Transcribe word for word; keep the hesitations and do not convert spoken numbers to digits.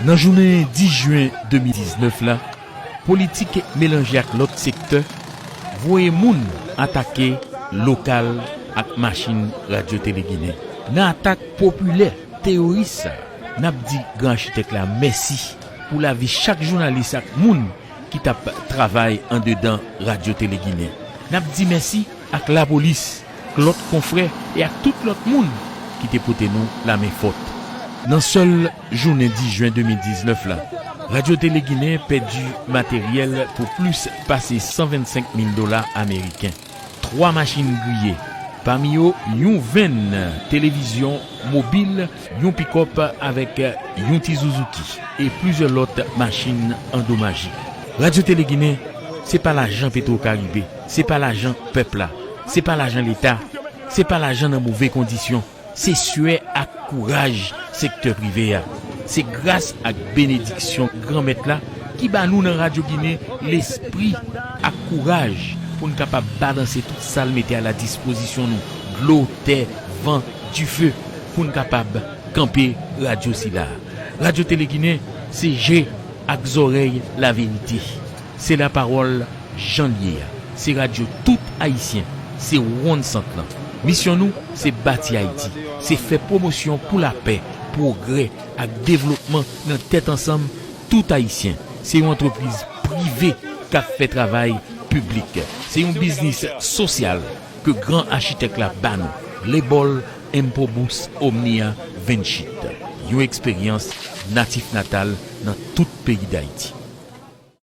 Nan jounen dis jen de mil diznèf la, politik melanje ak lòt sektè voye moun atake lokal ak machin Radyo Tele Ginen. Nan atak popilè teyoris sa, n ap di gran achitèk la mèsi pou lavi chak jounalis ak moun ki t ap travay andedan Radyo Tele Ginen. N ap di mèsi ak lapolis, ak lòt konfrè e ak tout lòt moun ki te pote nou lamen fòt. Nan sèl jounen dis jen de mil diznèf la, Radyo Tele Ginen pèdi materyèl pou plis pase san vennsenk mil dola ameriken. Twa machin griye, pami yo yon venn televizyon mobil, yon pikòp avèk yon ti Suzuki e plizyè lòt machin andomaje. Radyo Tele Ginen, se pa lajan Petro Caribe, se pa lajan pèp la, se pa lajan Leta, se pa lajan nan move kondisyon, se swè ak kouraj sektè prive a. Se gras ak benediksyon Granmèt la ki ba nou nan Radyo Ginen lespri ak kouraj pou n kapab balanse tout sa l mete a la dispozisyon nou, dlo, tè, van, dife, pou n kapab kanpe radyo sila a. Radyo Tele Ginen, se je ak zòrèy laverite. Se lapawòl jan l ye a. Se radyo tout Ayisyen. Se wonn sant lan. Misyon nou, se bati Ayiti. Se fè pwomosyon pou lapè, pwogrè ak devlopman nan tèt ansanm tout Ayisyen. Se yon antrepriz prive k ap fè travay piblik. Se yon biznis sosyal ke gran achitèk la ba nou. Lebol Empobus Omnia Venture. Yon eksperyans natif natal nan tout peyi Dayiti.